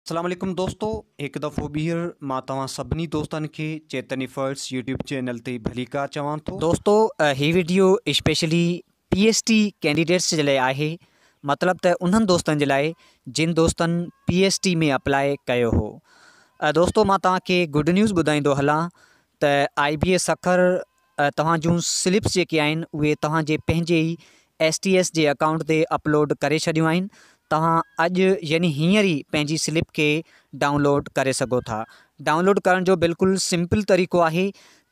اسلام عليڪم دوستو هڪ دفعو ٻيهر مان توهان سڀني دوستن کي چيتن افرٽس يوٽيوب چينل تي ڀليڪار چوان ٿو. دوستو هي video specially P S T candidates جي لاء آهي مطلب ته انهن دوستن جي لاء جن دوستن پي ايس ٽي ۾ اپلاء ڪيو هو دوستو مان توهان کي گڊ نيوز ٻڌائيندو هلان ته آئي بي اي سکر توهان جون سلپس جيڪي آهن اهي توهان جي پنهنجي ئي ايس ٽي ايس جي اڪائونٽ تي اپلوڊ ڪري ڇڏيون آهن توهان اڄ يعني هينئر ئي پنهنجي سلپ کي ڊائونلوڊ ڪري سگهو ٿا ڊائونلوڊ ڪرڻ جو بلڪل سمپل طريقو آهي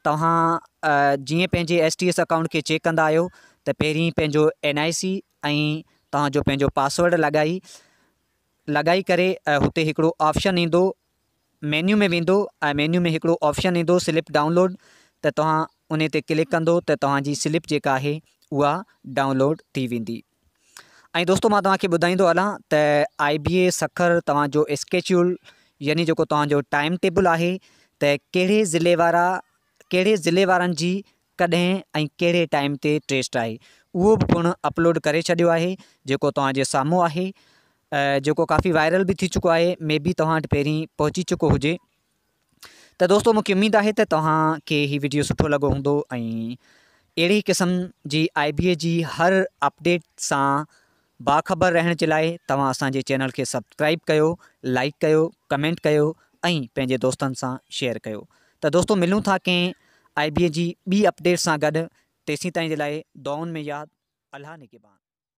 توهان جيئن پنهنجي ايس ٽي ايس اڪائونٽ کي چيڪ ڪندا آهيو ته پهرين پنهنجو اين آء سي ۽ توهان جو پنهنجو پاسورڊ لڳائي لڳائي ڪري هتي هڪڙو آپشن ايندو مينيو ۾ ويندو ۽ مينيو ۾ هڪڙو آپشن ايندو سلپ ڊائونلوڊ ته توهان انهي تي ڪلڪ ڪندو ته توهان جي سلپ جيڪا آهي اها ڊائونلوڊ ٿي ويندي ۽ دوستو مان توهان کي ٻڌائيندو هلان ته آئي بي اي سکر توهان جو اسڪيچول يعني جيڪو توهان جو ٽائيم ٽيبل آهي ته ڪهڙي ضلعي وارا ڪهڙي ضلعي وارن جي ڪڏهن ۽ ڪهڙي ٽائيم تي ٽيسٽ آهي اهو به پڻ اپلوڊ ڪري ڇڏيو آهي جيڪو توهان جي سامهون آهي جيڪو ڪافي وائرل به ٿي چڪو آهي مي بي توهان وٽ پهرين پهچي چڪو هجي ته دوستو مونکي اميد آهي ته توهان کي هي ويڊيو سٺو لڳو هوندو ۽ اهڙي قسم جي آئي بي اي جي هر اپڊيٽ سان باخبر رهڻ جي لاء توهان اسان جي چينل کي سبسڪرائب ڪيو، لائيڪ ڪيو، ڪمينٽ ڪيو ۽ پنهنجي دوستن سان شيئر ڪيو ته دوستو ملون ٿا ڪنهن آئي بي اي جي ٻي اپڊيٽ سان گڏ تيسين تائين جي لاء دعائن ۾ ياد الله نگهبان.